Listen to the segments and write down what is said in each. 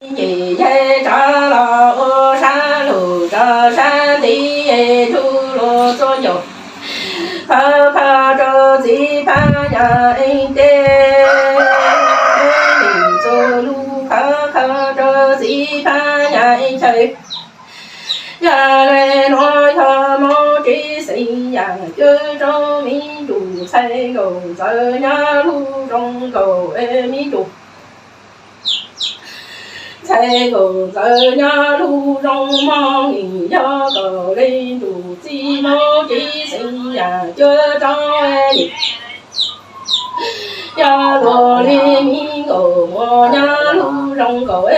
Nce yaig tsav los ua sab lug rau sab ntiv, nrug luag txua ncaus, qhov qhov rau txiv phab nyas ev tes, txua lug qhov qhov rau txiv phab nyas ev chaw. Yog le nuav yog Hmoob tsev xeeb yam cuab roob, me ntsuj ntxhais nkaum ntxawm nyob lub zoo nkaus me ntsuj ntxhais nkaum ntxawm nyob lub zoo mog, nim yog kaum le ntsuj txiv Hmoob tsev xeeb yam cuab roob nim yog luag le me nkaum muag nyob lub zoo nkaus.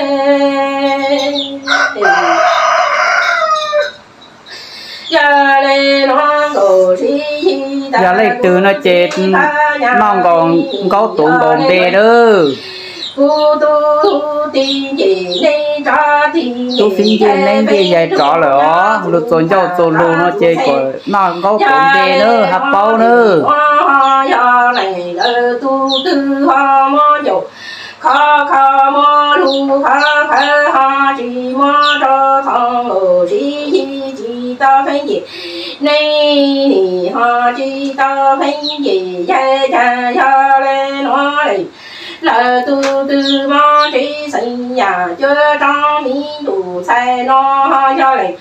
Yog le nuav nkaum sib yig tas, yog leej twg no ces noj nkaus nkaub tuv nkaus npe nawb. Kuv tub tij nce neeb tsov tij, tub tij nce neeb nce yaig tsov lawm os. Lug txua ncauj txua lug no ces kom noj nkaub tuv npe nawb, hab paub nawb. Yog leej lawv tug twg ho muab ncaus, khov kho muab lug khov khawv ho tsis muab rau txhoov, nkaum sib yig tsis tau pheej nce, neeg nim ho tsis tau pheej nce, yaig cas yog le nuav lawv tug twg Hmoob tsev xeeb yam cuab roob, me ntsuj ntxhais no ho yog leej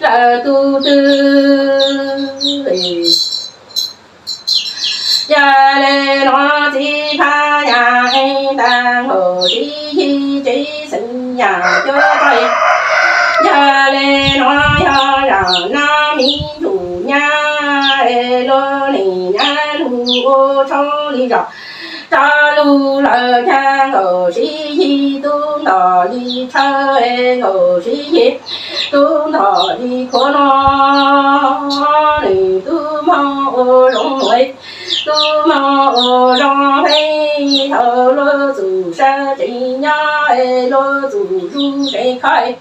lawv tug twg. Yog le nuav txiv phab nyas ev tas, nkaum sib yig tsev xeeb yam cuab roob. Yog le nuav yog zam nab me ntsuj nyab, es lug nim nyab lug ua tshoob li zos, tso lug lawm cas nkaum sib yig tub ntog li tshawb, es nkaum sib yig tub ntog li khuav no. Nws tub moog ua zoo, tub moog ua zoo heev, thaum luag txug sab tsev nyob, luag txug zuj tsev khob.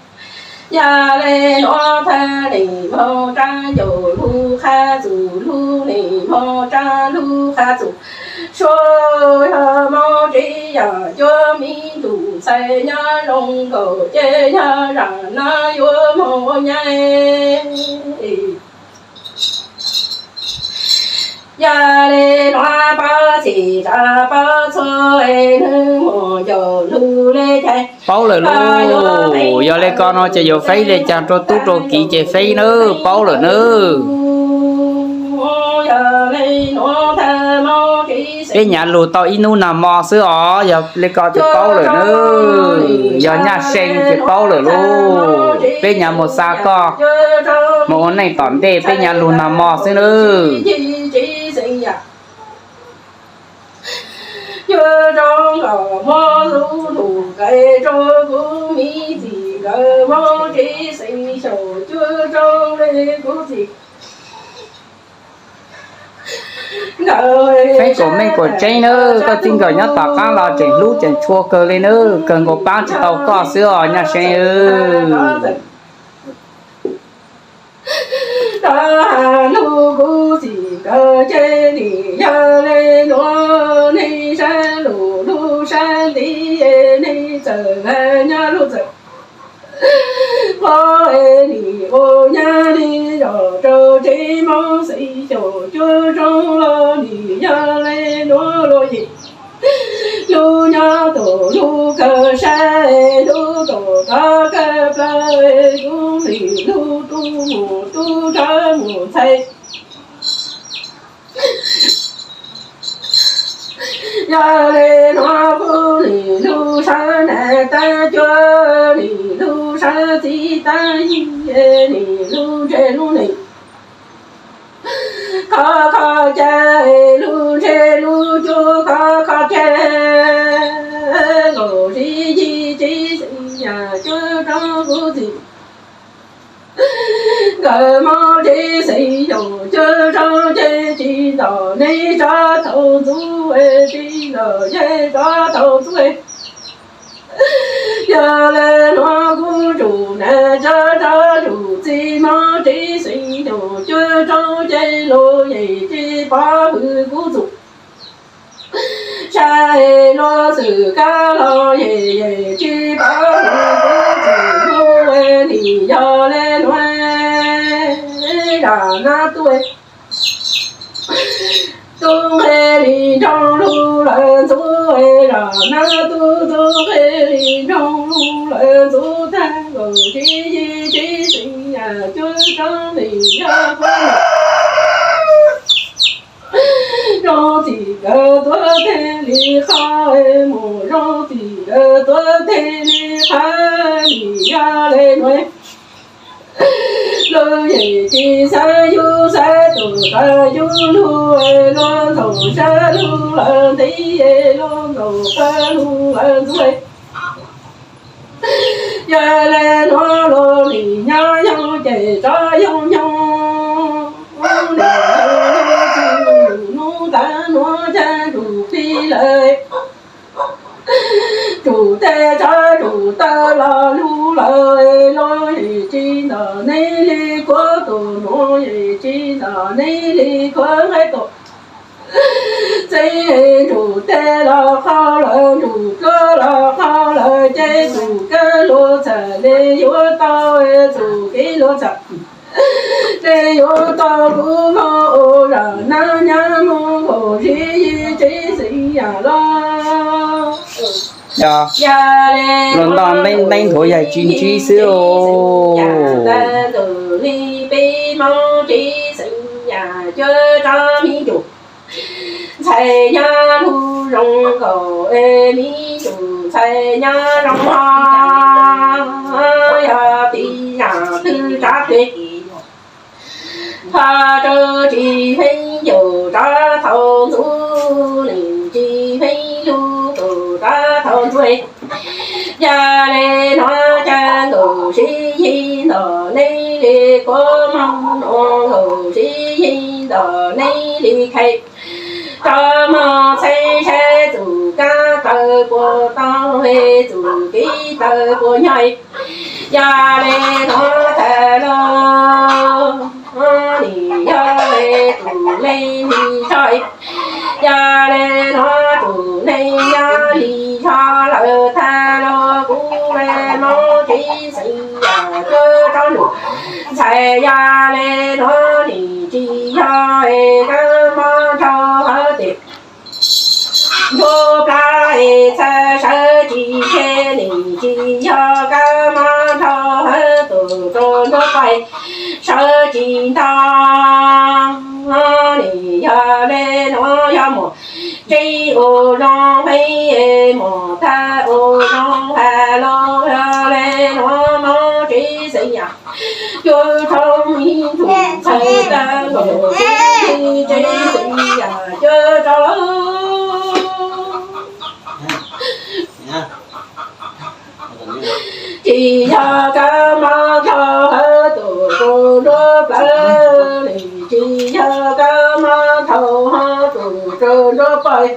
Yog le nuav thawj nim moog rab ncaus lug qha txug, lug nim moog rab lug qha txug, suav yog Hmoob tsev yam cuab, me ntsuj ntxhais nyob zoo nkaus ces yog zam nab yuav moog ua nyab. Yog le nuav paub txhij tsa paub txhua, nwg moog ncaus lug le caag. Paub lawm lauj. Yog le ko no ces yuav feeb le caag rua tub rua kiv ces feeb nawb, paub lawm nawb. Peb nyav lug tau ib nub nag mo xwb os, yog le ko ces paub lawm nawb. Yog Nyaj See ces paub lawm lauj. Peb nyav moog xa koj moog ua neej tom ntej, peb nyav lug nag mo xwb nawb. Cuab roob nkaus muab lub ntuj nqes rau kuv, me txiv nkawd Hmoob tsev xeeb xyaum cuab roob le kuv txiv. Feeb kuas meej kuas tseeb nawb, koj txij nkawm nyob tom qaab los tseem hlub tseem tshua kawg le nawb, kawg nkaus paab tsis tau koj xwb os Nyaj See. Rov has lug kuv txij nkawm ces nim yog le nuav, neeg sab lug lug sab ntiv, neeg txawm nyob lug txawm. Qhov nim ua nyab li zog rau tsev Hmoob xeeb xyaum cuab roob los nim yog le nuav luag yim. Lub nyob tuaj lub kawg sab, lub tuaj rov kawg plaws, kuv nim lub tub mus tub rov mus ntxhais. Yog le nuav kuv nim lub sab nam tab cuab, nim lub sab txiv tab yig, nim lub ntsej lub nees khov kho cag, lub ntsej lub cua khov kho cag, nkaus sib yig tsev xeeb yam cuab roob kuv txij nkawm Hmoob tsev xeeb xyaum cuab roob ces tsis ntaus neeg tsov thaum ntxub, tsis ntaus yeeb tsov thaum ntxub. Yog le nuav kuv tsum nam tsov rog tsum txiv Hmoob tsev xeeb xyaum cuab roob ces luag yeej tsis pov hwm kuv txuj. Saib luag xwm kab los yem yem tsis paub tus tub txwm hnub nim yog le nuav. Zam nab tub tub nqe li nroog lug lawm ntxub, zam nab tub tub nqe li nroog lug lawm ntxub tag nkaus sib yig tib xeem yam cuab tsob lim yog puab zoo txim lawm tuab teg li qhov, mus zoo txim lawm tuab teg li qhov lim yog le nuav. Lug yem tsis xav yug xav tus tawv yug lug, luag ntxaum sab lug lawm ntxiv, luag ntxaum qab lug lawm ntxuav. Yog le nuav lug lim nyob yoog ces tsob yoog nyoog, lim nyoog yoog tsis mus nub tav nuav cag ntsug plig lawm. Tsum tej tsob tsum taw los lug lawm, luag yeej tsis ntawm neb li kuav, tus nuav yeej tsis ntawm neb li kuav nqaij tus. Txij ntsum tej los qhov lawm, ntsum dluab los qhov lawm, ces tus kab luag txham le yuav tau, tus kev luag txham le yuav tau kuv nkaus ua zam nab nyab mus nkaus sib yig tib xeem yam loj. Yog luag ntaj nteeb nteeb nthuav yaig tsis ntsib xwb os. Ntawm li peb Hmoob tib xeem yam cuab tsob mi ncuj ntxhais nyob lug zoo nkaus, mi ncuj ntxhais nyob zoo ho, yog tib yam twg tsav twg ho rau tsis pheej ncuj tsob thaum ntxub, nim tsis pheej lug tus tsob thaum ntxuav. Yog le nuav cag nkaus sib yig ntawm neb li kuav, moog nuav nkaus sib yig ntawm neb li khai. Rov moog txhais saib tus kab taw puas tau, tus kev taw puas nyog. Yog le nuav tag los nim yog tus neeg li tso, yog le nuav tus neeg nyob li tso lawm tag los kuv le Hmoob tib xeem yam cuab tsob ncuj ntxhais, yog le nuav nim tsis yog kab mob nrho hab tes ntsug plab es txhaj sawv tsis tseg, nim tsis yog kab mob nrho hab tus tub nruab pais sawv tsis ntog, nim yog le nuav yog mus ntsib ua zoo heev, mus tag ua zoo has los, yog le nuav Hmoob tib xeem yam cuab tsob mi ncuj ntxhais tag nkaus sib yig tib xeem yam cuab tsob lawm. Tsis yog kab mob nrho hab tus tub nruab plawv, nim tsis yog kab mob nrho hab tus tub nruab pais,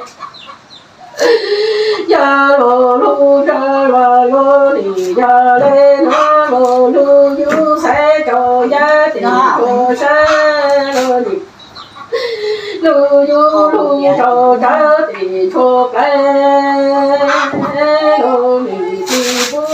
yog luag lug ntsawg los luag nim yog le nuav luag lug yug xaiv rau yaj tim tsuas sab luag nim lug yug lug rau sab tim tsuas plawv, luag nim tsis pub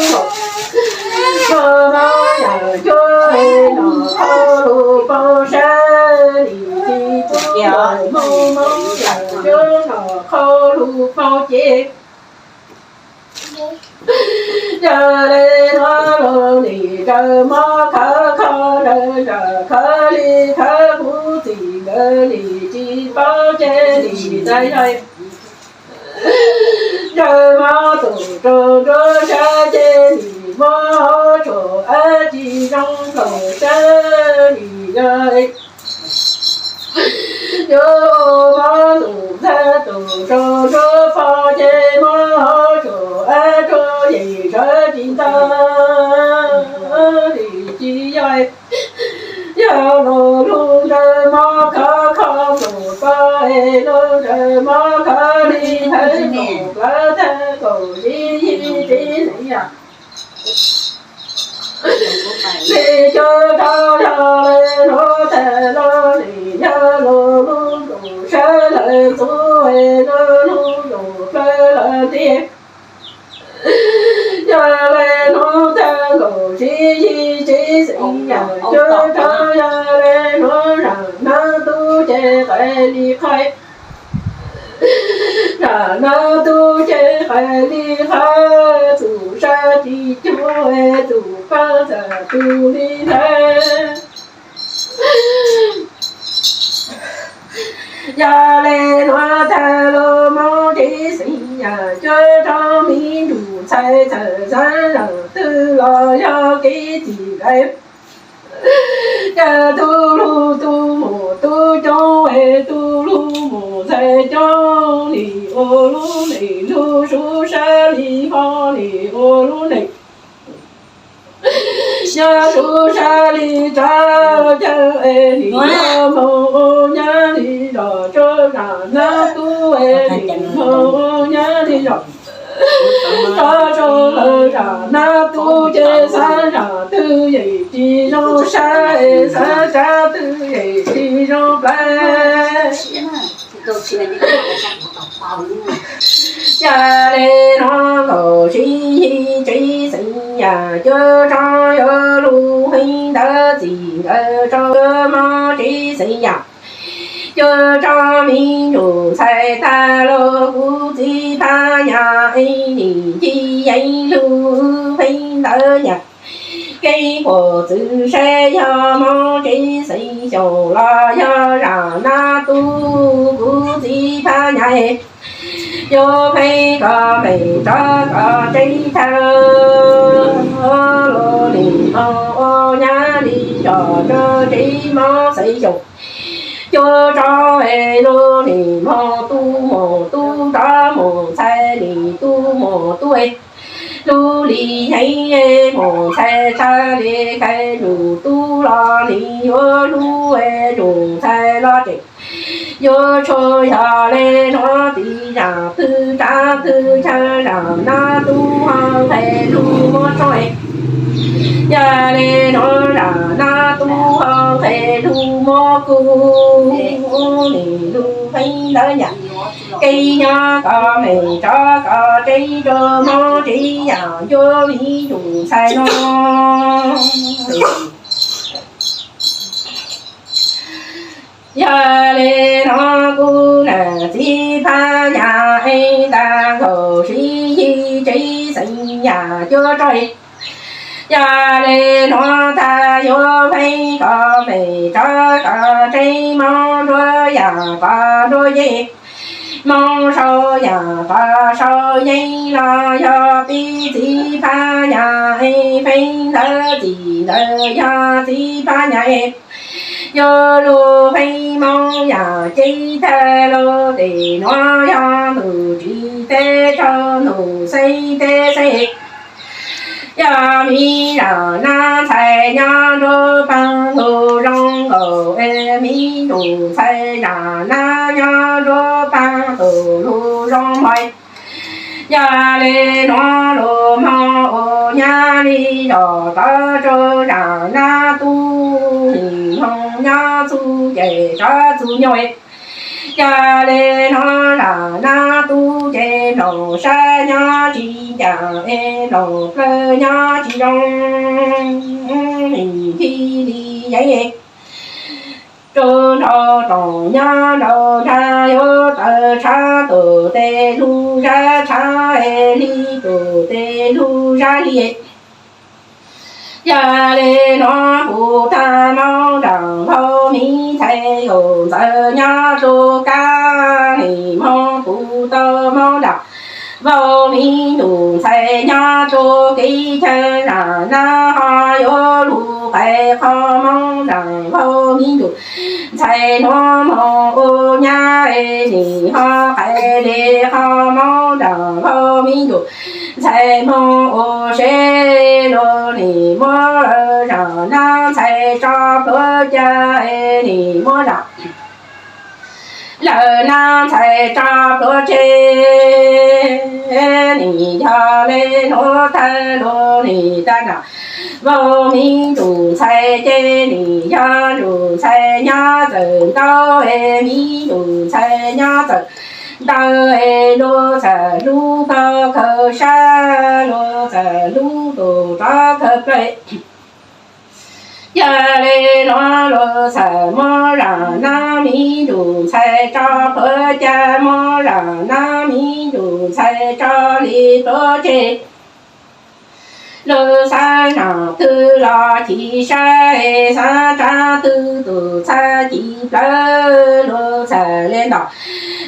luag mob yam cuab nom qhau lug paug sab, nim tsis pub luag mob mob yam cuab nom qhau lug paug ces yog le nuav luag nim raws mob khawv kho, raws zaum khawv li khawv, kuv txim nkawd nim tsis paub ces nim txais zog. Raws mob tus tub nruab sab ces nim muab hauv tshuam ab tsis zoo nkaus sab nim yog yuav mob ntuj ntxag tus tub nruab pog ces muab hauv tshuam ab tsuag yeej sawv tsis ntag. Nim tsis yog, yog luag lug ntsawg mob khov kho mus txog es lug ntsawg mob khov li thawv mus plawv thawv kaum yim yim tib neeg yam. Li cuab rau yog le nuav tag los nim yog luag lug ntuj sawv lawm ntxuv es luag lug ntuj yim tsev xeem yam cuab rau yog le nuav zam nab tub ces qais li qhov, zam nab tub ces qais li qhov, txhum sab tsis cuag txhum paab txhum tu li ntawd. Yog le nuav tag los moog tsev xeem yam cuab rau miv nyuj ntxhais txhawm xaav zam twg los yog kev txim lawm. Yog tub lug tub muam tub coob es tub lug muam ntxhais coob, nim ua lub neej lug sub sab li hmo, nim ua lub neej yog sub sab li tsav, yog es nim yog moog ua nyab li zog, tso zam nab tub es nim moog ua nyab li zog. Tso tso lawm zam nab tub ces xaav zam twg yeej tsis zoo saib, xaav tsav twg yeej tsis zoo plawv. Yog le nuav nkaum sib yig tsev xeem yam cuab rau yuav lug feeb ntawv txim nkawd rau moog tsev xeem yam cuab rau miv nyuj ntxhais tag los kuv txiv phab nyas es nim ncig yeev lug feeb ntawv nyam. Keeb puam txwv saib yog moog tsev xeem xyoos los yog zam nab tub, kuv txiv phab nyas yuav feeb kom pem rov kom tsev chaw, lug nim moog ua nyab li zog rau tsev moog xeem xyoos. Cuab rau es lug nim moog tub muam tub rov muam ntxhais, nim tub muam tub es lug li yeev, muam ntxhais tshaj li kais, nyuj tub los nim yuav lug es nyuj ntxhais los tseem yuav tshuaj. Yog le nuav txiv zam twg tsav twg chaw, zam nab tub ho nqes lug muab tshuaj. Yog le nuav zam nab tub ho nqes lug muab kub, nim lug feeb ntawv nyam. Kev nyob kom meem rov kom tsev rau moog tsev yam cuab miv nyuj ntxhais no. Yog le nuav kuv nam txiv phab nyas es tag nkaus sib yig tsev xeem yam cuab rau. Yog le nuav tag yuav feeb kom pem rov kom tsev moog nruab yam qhov nruab yeeb, moog sau yam qhov sau yeeb los yog peb txiv phab nyas es feeb ntawv txim ntawd yog txiv phab nyas es yuav lug feeb moog yam ceeb tag lug. Tes nuav yog ntuj tsis teb rau ntuj xeeb teb xeeb. Yog miv zam nab ntxhais nyob nruab paag lug zoo nkaus es miv nyuj ntxhais zam nab nyob nruab paag lug zoo mog. Yog le nuav lug moog ua nyab li zog rov tso zam nab tub, nim moog nyob txuj ces rov txuj nyob. Yog le nuav zam nab tub ces nplaum sab nyob tsis ncaam es nplaum plawv nyob tsis zoo, nim nthi li yeev. Tsuj nrau roos nyob nrau nrag yuav tawv tshav, tus tes lug zab tshav es li tus tes lug zab li. Yog le nuav puv tag moog nram vaub miv ntxhais, yus ntxawm nyob tsuj kab, nim moog puv tau moog nram vaub miv nyuj ntxhais nyob tsuj kev chaw, zam nab ho yuav lug qais qhov moog nram vaub miv nyuj ntxhais nuav moog ua nyab es nim ho qais le qhov moog nram vaub miv nyuj ntxhais moog ua seb lug nim muab lawv zam nab ntxhais tso pluav ca es nim muab zam lawv nab ntxhais tso pluav tseg. Nim yog le nuav tag lug nim tag nram vaub miv nyuj ntxhais ces nim yog nyuj ntxhais nyob txawm ntau es miv nyuj ntxhais nyob txawm ntau es lug txawm lub khaws khaws sab, lug txawm lub tus rov khaws plawv. Yog le nuav lug txhawm muab zam nab miv ncuj ntxhais tso qhuav ca, muab zam nab miv ncuj ntxhais tso li pluav tseg. Lug xaav zam twg los chim saib, xaav tsav twg tus txhab ci plawv. Lug txhawm le ntom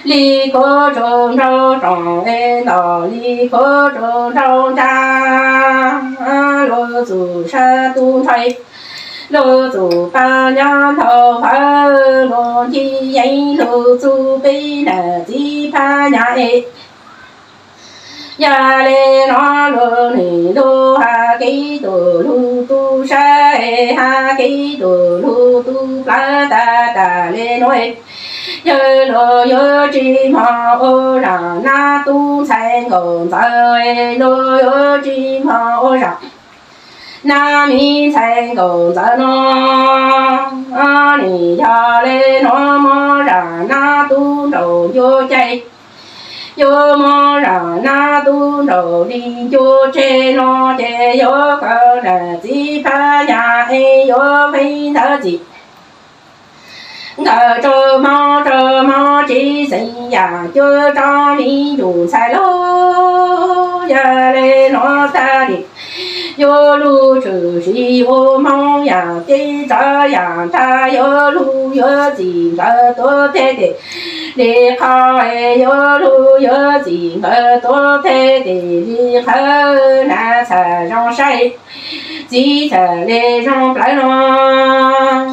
li khuv tsaus nraug rooj, le ntom li khuv tsaus nraug ntsa. Lug txug sab tub nrho, lug txug paag nyob ntau hawv, lug ncig yeev lug txug peb nam txiv phab nyas es. Yog le nuav lug nwg lug hab kev tug lug tub saib, hab kev tug lug tub plawv tag tag le nuav. Yawg lug yuav tsi moog ua zam nab tub ntxhais nkaum ntxawm, lug yuav tsi moog ua zam nab miv ntxhais nkaum ntxawm nuav. Nwg yog le nuav muab zam nab tub nraug ncuav caij, yuav muab zam nab tub nraug li ncuav tseg nuav ces yuav kawg nam txiv phab nyas es yuav feeb ntawv txim. Nkawd rua Hmoob rua Hmoob tsev xeeb yaam cuab roob miv ncuj ntxhais lug. Yog le nuav tag le yuav lug tshwm sim ua Hmoob yaam ceeb txawv yaam nrag, yuav lug yuav txim nkawd tuav teg tes li qhov, yuav lug yuav txim nkawd tuav teg tes li qhawv. Nam txham zoo saib, txiv txham le zoo plawv nuav,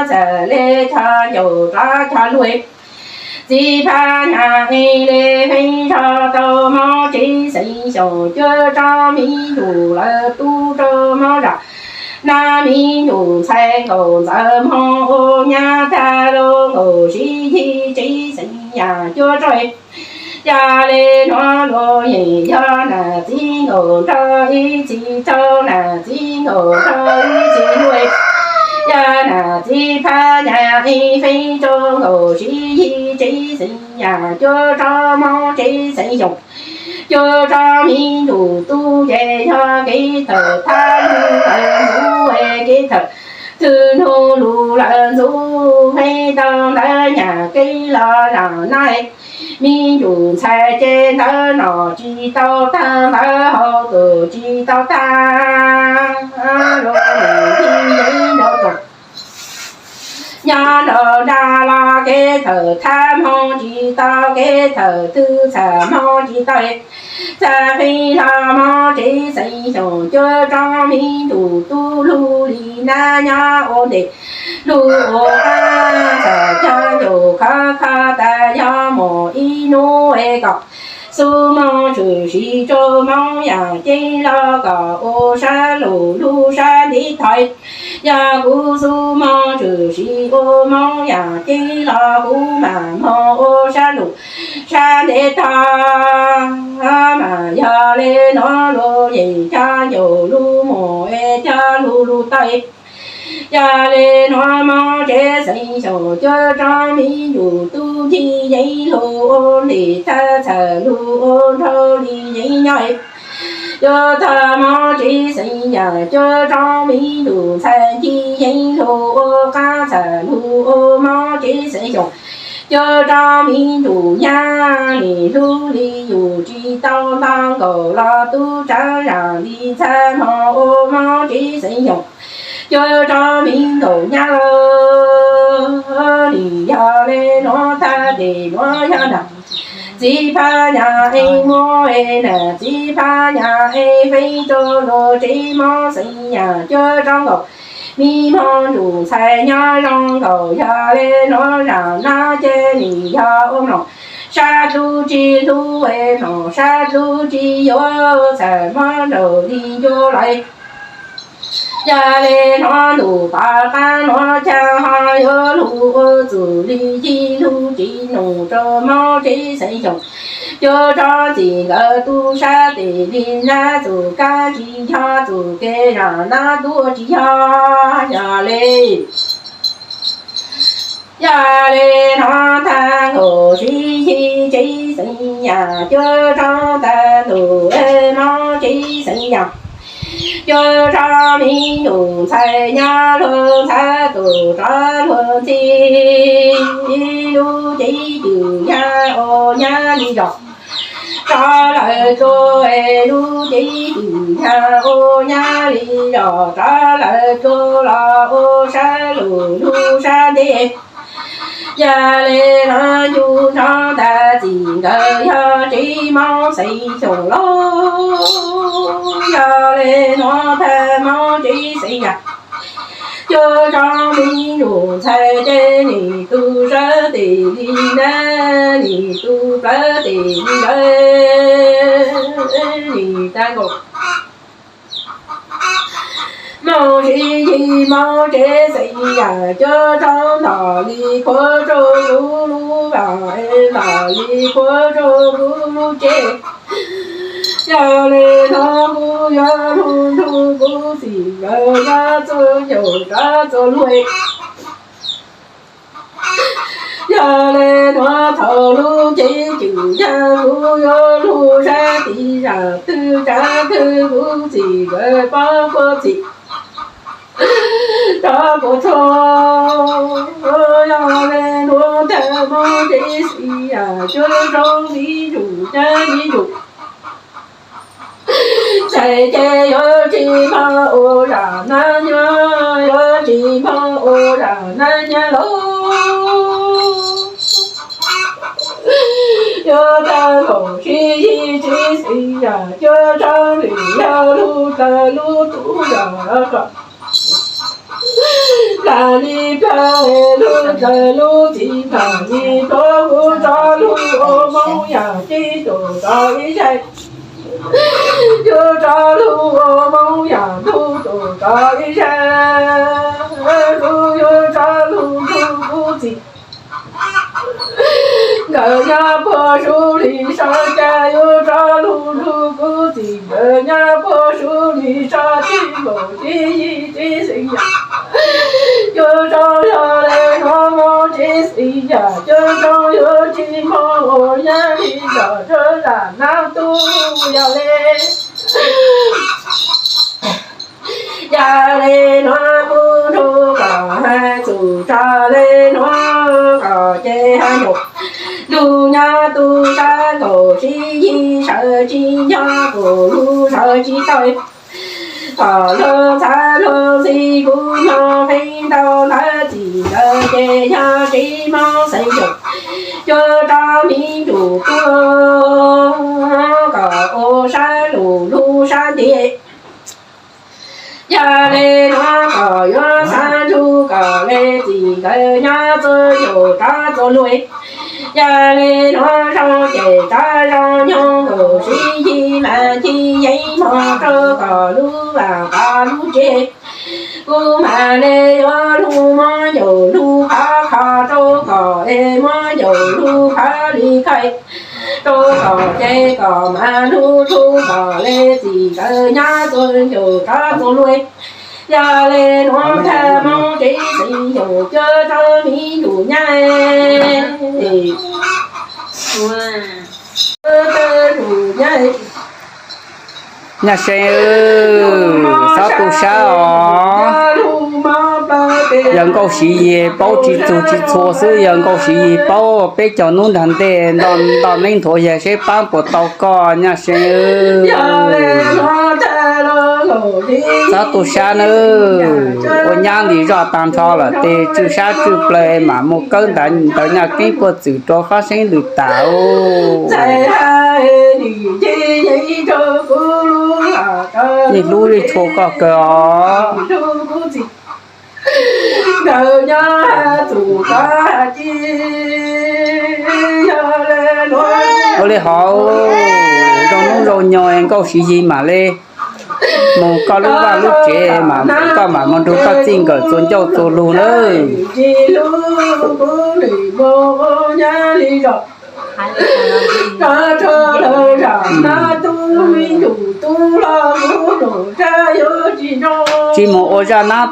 txham le cog ncaus rov cog lug. Txiv phab nyas es le feeb zog tau Hmoob tsev xeeb xyoos cuab roob miv ncuj lawv tub rua Hmoob zam nab miv ncuj ntxhais nkaum ntxawm moog ua nyab tag lug nkaum sib yig tsev xeeb yaam cuab roob. Yog le nuav lug yeej yog nam txiv nkaum nraug ib txhis rau nam txiv nkaum nraug ib txhis lug. Yog nam txiv phab nyas es feeb rua nkaum sib yig tsev xeeb yaam cuab roob Hmoob tsev xeeb xyoos cuab roob miv ncuj tub ces yog kev thawm thab lug lawv ntxuv, kev thawm twg nug lug lawv ntxuv. Feeb tau ntawv nyam kev los zam nab miv ncuj ntxhais ces ntawv nom tsis tau tag, ntawv haus tus tsis tau tag. Lug ntxuv nyob nraum nrag los kev thawm thab moog tsis tau, kev thawm twg txham moog tsis tau. Txham feeb los Hmoob tsev xeeb xyoos cuab roob miv ncuj tub lug li nab nyob ua ntej lug ua qab, txham cog ncaus khov kho tas yog moog ib nub es kom xub moog tshwm sim rua Hmoob yaam ceeb los kom ua sab lug lug sab ntev tog. Yog kuv xub moog tshwm sim ua Hmoob yaam ceeb los kuv mam moog ua sab lug sab ntev tog. Mas yog le nuav lug yeej cog ncaus lug moog es cog lug lug tau. Yog le nuav Hmoob tsev xeeb xyoos cuab roob miv ncuj tub ncig yeev lug ua ntej tag, txham lug ua nraug li yeev nyob. Cuab tog Hmoob tsev xeeb yaam cuab roob miv ncuj ntxhais ncig yeev lug ua qab, txham lug ua Hmoob tsev xeeb xyoos cuab roob miv ncuj nyab. Nim lug li yus tsis tau ntog nkaus los tub tsaav zaam li ntxhais moog ua Hmoob tsev xeeb xyoos cuab roob miv nkaus nyab lawm. Nim yog le nuav tag tes nuav yog nam txiv phab nyas es muab es nam txiv phab nyas es feeb rua luag tsev Hmoob xeeb yaam cuab roob nkaus miv Hmoob ncuj ntxhais nyob zoo nkaus. Yog le nuav zaam nab ces nim yog ua mloog sab dlub tsi hlub es mloog sab dlub tsi yuav, txham muab nraug li ncuav lawm. Yog le nuav ntuj pov qaab nuav caag ho yuav lug ua txuj li ci lug tsi nug rua Hmoob tsev xeeb xyoos cuab roob txim nkawd tub sab tes li nab txuj kab tsi yog txuj kev zaam nab tuab tsi yog. Yog le Yog le nuav tag nkaus sib yig tsev xeeb yaam cuab roob tag ntuj es Hmoob tsev xeeb yaam Cuab tsob me nyuam ntxhais nyab luag ntxhais tus rov luag ntxhi, lub cev twm yag ua nyab li zos rov lawm dua, lub cev twm yag ua nyab li zos rov lawm dua los ua sab lug lub sab ntiag. Yog li no ncu nrov ntag txim nkawd yog tsis mob xeeb xyoos lauj. Yog li no tag mob tsis xeeb yam, cuab tsob me nyuam ntxhais ces nim tu sab tes li na, nim tu plawv tes li ntawd, nim tag nkaus. Mob sib yig mob tsis xeeb yam, cuab tsob ntom li qhuav rau kuv lub vas, ntom li qhuav rau kuv lub cev. Yog li no kuv yuav hlub hlub kuv txim nkawd nyob txhua caum rov txhua luag. Yog li no thaum lub cev twm yag kuv yuav hlub sab tiv zam twg tsav twg kuv txim nkawd pab kuv txim rov kuv txhua. Yog li no tag mob tsis xeeb yam, cuab tsob me nyuam nyab me nyuam ntxhais ces yuav tsis mob ua zam nab nyab, yuav tsis mob ua zam nab nyab lauj. Yuav tag nkaus sib yig tsis xeeb yam, cuab tsob lwm yog lub plaws lub tub yog los kom plam li plam lub plaws lub txiv plam li plam kuv tsob lub ua Hmoob yam tib tug rov ib zaug. Cuab tsob lub ua Hmoob yam ntuj tus rov ib zaug. Kuv yuav tsob lub ntuj kuv txim nkawd nyob puag sub li sab, cas yuav tsob lub ntuj kuv txim nkawd nyob puag sub li sab, tsis npaum tsis yig tsis xeeb yam. Yuav tsob yog li no mob tsis xeeb yam, cuab tsob yuav tsis mob ua nyab li zos cuab zam nab tub yog li. Yog li no kuv nrug kom hais txug tso li no kom ces hais nyuam lug nyob tu sab nkaus sib yig sawv tsis nco kuv lug sawv tsis tau. Kom luag ntxhab luag ntxhi kuv nyob feeb ntau ntawd txim nkawd ces yog tsis mob xeeb xyoos, cuab tsob me nyuam tuaj kom ua sab lug lub sab ntiag. Yog li no kom yuav xav nrug kom li txim nkawd nyob txhua caum rov txhua luag. Yog li no zoo ces rov zoo nyob nkaus sib yig mas ncig yeeb mog rau kom lub vaj pov lub tsev. Kuv mam li yuav lug mob ncaus lug qhov kho rau kom es mob ncaus lug qhov li khaij rau kom ces kom mas lug rug kom li txim nkawd nyob txhua caum rov txhua luag. Yog li no tag mob tsis xeeb xyoos, cuab tsob me nyuam nyab, nyab, nyab Seeb, txhob tu sab os. Yawg Nkauj Siv Yig paub tsis txug tsis txhua xwb, yawg Nkauj Siv Yig paub peb cov hnub nrag ntej nto neeb nthuav yawg seb paab puas tau koj nyab Seeb. Txhob tu sab nawb, ua nyab li zoj tag nrho lawm tes tswj sab tswj plawg mam mus kawb ntawv nyaj keeb puag txwm rua fab seeb lwm tas. Yeej hlub yeej tshua koj kawg os. Ua li hauv, zoo hnub zoo nyoog Nkauj Siv Yig mam li mus koj lub vaj lub tsev, koj mam mus nrug koj txij nkawm txua ncauj txua lug nawb. Tsis mus ua zaj nab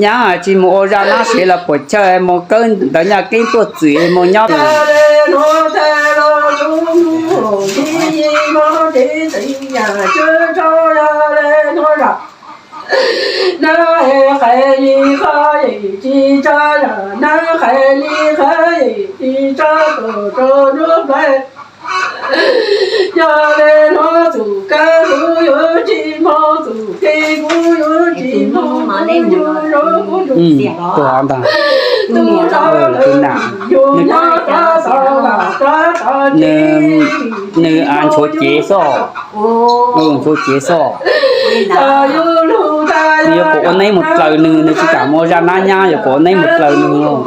nyab, tsis mus ua zaj nab sev los puas chawj, mus kawb ntawv nyaj keeb puag txwm mus nyob. Ua li hauv, zoo hnub zoo nyoog Nkauj Siv Yig mam li mus koj lub vaj lub tsev, koj mam mus nrug koj txij nkawm txua ncauj txua lug nawb. Nab qhais li qhov yim tsis tso, nab qhais li qhov yim tsis tso, tus rau nruab plawv. Yog le nuav txum kawg kuv yuav tsis moog, txum kev kuv yuav tsis moog, kuv yuav zoo kuv tus ntag. Tus nam, nws, nws nchuav cev xwb, nchuav cev xwb. Nws yuav kom ua neeb mus dlaws nws, nws tsis kam mus zaj nab nyab, yuav kom ua neeb mus dlaws nws.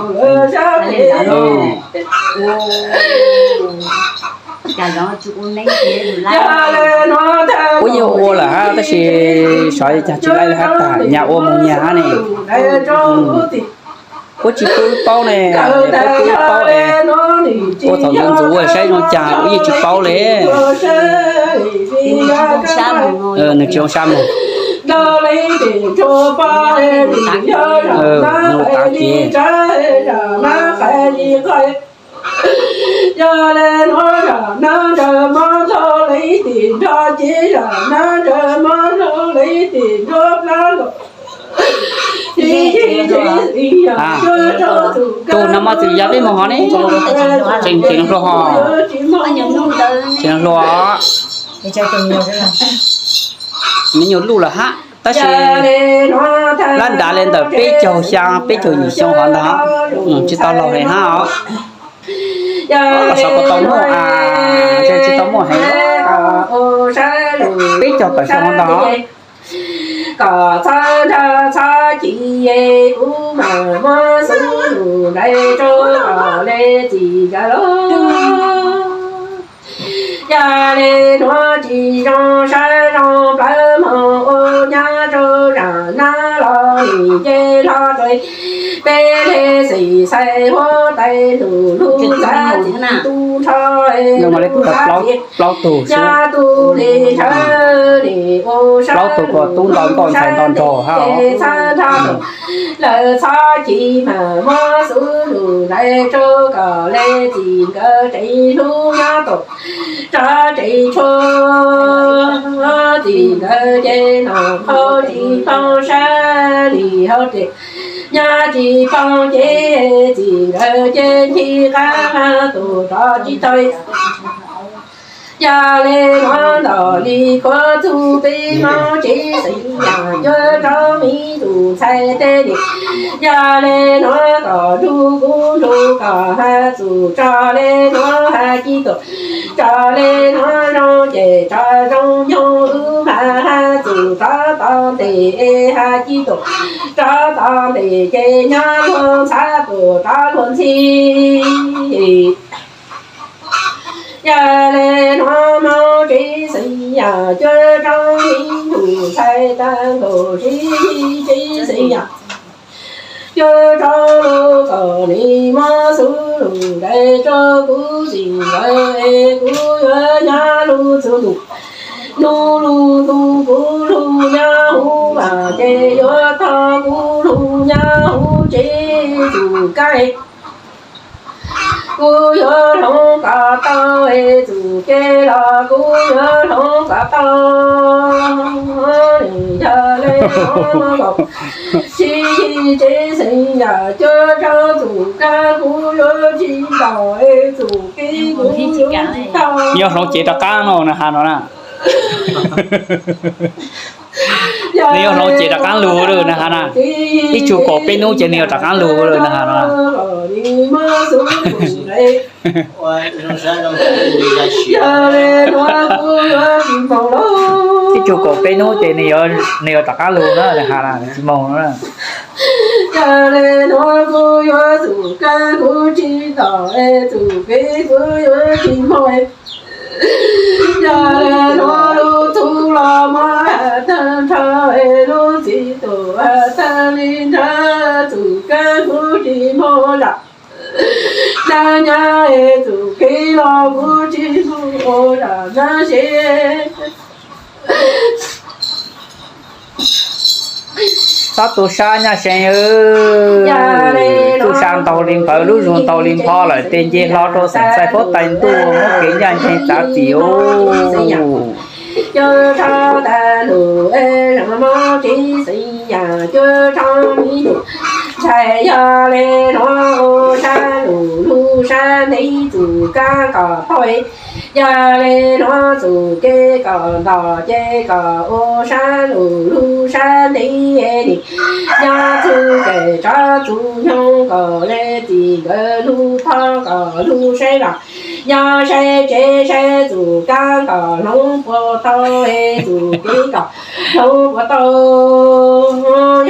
Puab yeej ua lawm hab, tab sis xyov cas tsis laij li hab, tag nyag ua mus nyag hab ne. Puab tsis pub wb paub ne, puab pub wb paub es ua thaum ntxuav ntxuav saib zoo cas, wb yeej tsis paub li. Nws tsis zoo sab moog. Nws tav kev. Yog le nuav zam nab nrag mob nrog lawv ib tim nrog, ces zam nab nrag mob nrog lawv ib tim nrog plab los. Tus no mas txwm yog peb moog hov ne, tseem tseem hluas hov, tseem hluas. Me nyuam luj lawm hab, tab sis lab nrad li ntawm peb caug xyaa peb caug yim xyoo hov ntag, tsis tau laug heev hab os. Los sav puas tau muaj, tsis tau muaj heev, peb caug tawm xyoo ntag. Koj txhob nrag txhob ci, kuv mam muab xub num ntawd rau koj le txim nkawd lauj. Yog le nuav tsis zoo sab zoo plawv moog ua nyab rau zam nab los nim nce hlo rau peb le xim xais huab tais num lug txav txim tu nrho plaub tug, nyab tub le ntshaw nim ua sab plaub tug ko tub nto nkauj ntxhais nto nraug hab. Txhob nrag lawm txhob ci, mam muab xub num ntawd rau koj le txim nkawd tsev hlub nyob tom tsev tshuaj. Txim nkawd ces nom qhauv tsis poob sab li hauv tes, nyab tsis poob ces txim nkawd ces nchi qab tus rov tsis tau. Yog le nuav ntaus li khuav txug peb Hmoob tsev xeem Yaj cuab rau me tus ntxhais tej niam. Yog le nuav kom nrug kuv nrug koj has txug tso le nuav has ci tuam, tso le nuav zoo ces tso zoo nyoog wb mas has txug rov tom ntej has ci tuam, rov tom ntej ces nyab luag ntxhab tuam rov luag ntxhi. Yog le nuav Hmoob tsev xeem Yaj cuab rau me tus ntxhais tag nkaus tsev, tsev xeem Yaj cuab rau lug kom nim muab xub lug ntawd rau kuv txim nkawd es kuv yuav nyab lug txug num, nub lug ntuj kuv lug nyab huv mas ces yuav tog kuv lug nyab huv tsev txug kaij. Kuv yuav hloov kom tau es txug kev los kuv yuav hloov kom tau. Yog le nuav tsis yig tsev xeem Yaj cuab rau txug kaij kuv yuav tsis ntaus es txug kev kuv yuav tsis tau. Nws yuav hloov cev rov qab no na has no na. Nws yuav hloov cev rov qab lug lawm na has na. Ib tsug kaum peb nub ces nws yuav rov qab lug lawm na has no. Ib tsug kaum peb nub ces nws yuav rov qab lug na has na, nws tsis moog na. Yog le nuav kuv yuav txug kaij kuv tsis ntaus es txug kev kuv yuav tsis moog. Yog le nuav lub txuj los muab has tag nrho es lub txim tuam has tag li nrho, txug kaij kuv tsis moog zam nab nyab es txug kev los kuv tsis moog ua zam nab seb. Txhob tu sab nyab seb, txuj sa ntaug li npawv, lub zug ntaug li npho lawm, tes nce hlo rau xeem Txaij Pob Tais Ntuj, muab kev ncaj nceeg txav txim os. Cuab tshoob tas lus es zoo mob tsis xeeb yam cuab tshoob me nyuam ntxhais. Yog li nuav ua sab lug lug sab ntev txuj kaab kom phoj. Yog li nuav txuj kev kom nto ces kom ua sab lug lug sab ntev nim. Nyob txuj kev tsav txuj nyoog kom le txim nkawd lug thov kom lug saib los. Nyob saib tsev saib txuj kaab kom hloov puas tau es txuj kev kom hloov puas tau.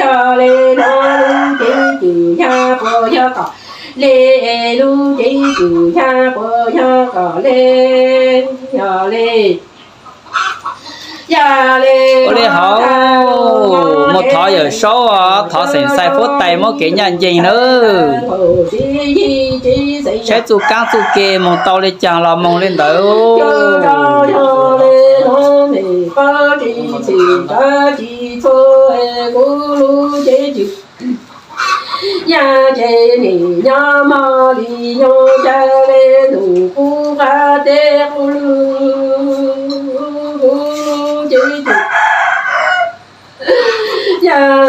Yog li nuav lub cev twm yog puas yog kom le, lub cev twm yog puas yog kom le. Yog li, yog li, ua li hauv, mus thov Yawm Saub os, thov xeem Xais Fuab Tais muab kev ncaj ncees nawb. Saib txuj kaab txuj ke moog tau li caag los moog li ntawd. Yog li nuav nim pab tsis txim tsav tsis txhua kuv lub cev twm. Yog ces nim nyob mog li nyob ca le num qub qab teb qub lug, kuv lub cev twm. Yog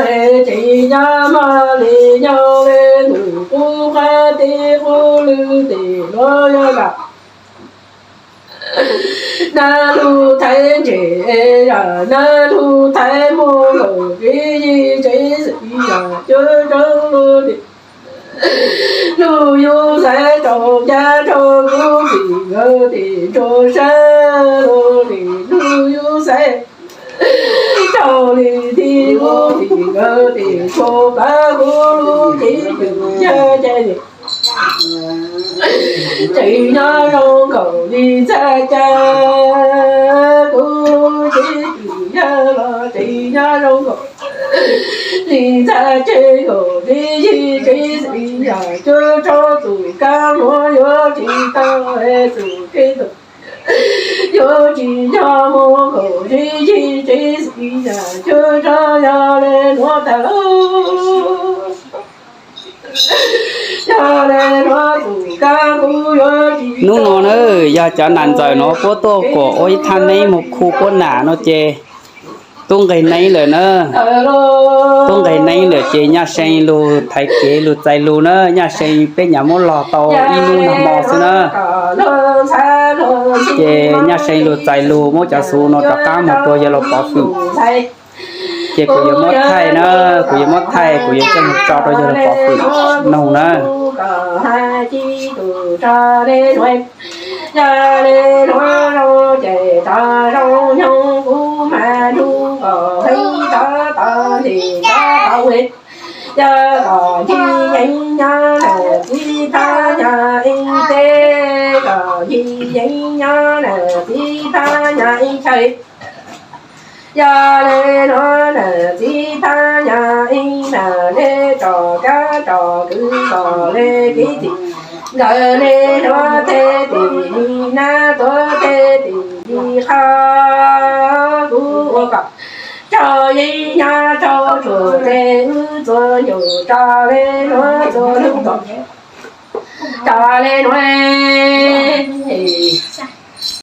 ces nyob mog li nyob le num qub qab teb qub lug tes luav yog los. Nab lug thaiv ntses, nab lug thaiv muaj nkaus kev yig tsev xwm yog cuab tshoob lug tes. Lug yug xaiv rau ncaj rau kuv tim nkawd tim ntsuag sab lug tes. Lug yug xaiv rau li ti kuv tim nkawd tim ntsuag plav kuv lub cev twm yog ces nim. Tseem nyob zoo nkaus li ntxhais cai, kuv lub cev twm yog los tseem nyob zoo nkaus li ntxhais cai nkaus li yig tsev xwm yog cuab tshoob txuj kaab nuav yuav tsis tau es txuj kev txuj yuav tsis nyob muaj nkaus li yig tsev xwm yog cuab tshoob. Yog li nuav tag lauj. Yog li nuav txuj kaab kuv yuav tsis. Hnub no na yog cov nam ntxawm no puab tuaj kuas ua ib thaj neeb moog khu puab nam no ces tub nqeg neeb lawm na. Tub nqeg neeb lawm ces nyaj see lug thaiv kev lug txais lug na, nyaj see peb nyam muab log tau ib hnub nag hmo xwb na. Ces nyaj see lug txais lug muab cov xuv no rov qaab moog rua yawg laug Pov Fwm. Ces kuv yuav muab thaij na, kuv yuav muab thaij, kuv yuav coj moog tso rau yawg laug Pov Fwm noog na. Yog li nuav zoo ces tso zoo nyoog kuv mas nug kom heev tso tod ntxim tso tod ua. Yog kom ncig yeev nyob lawm txiv phab nyog ib teb, kom ncig yeev nyob lawm txiv phab nyog ib chaw. Yog li nuav lawm txiv phab nyog ib mam le tso kab tso kwv kom le kev txim. Nkawd le nuav teb tim li nab tuav teb tim li qhov, kuv ua kom tsaug yeeb nyob tsaug tsuag le wb txhua nyuam tso le nuav txhua lub txhua, tso le nuav.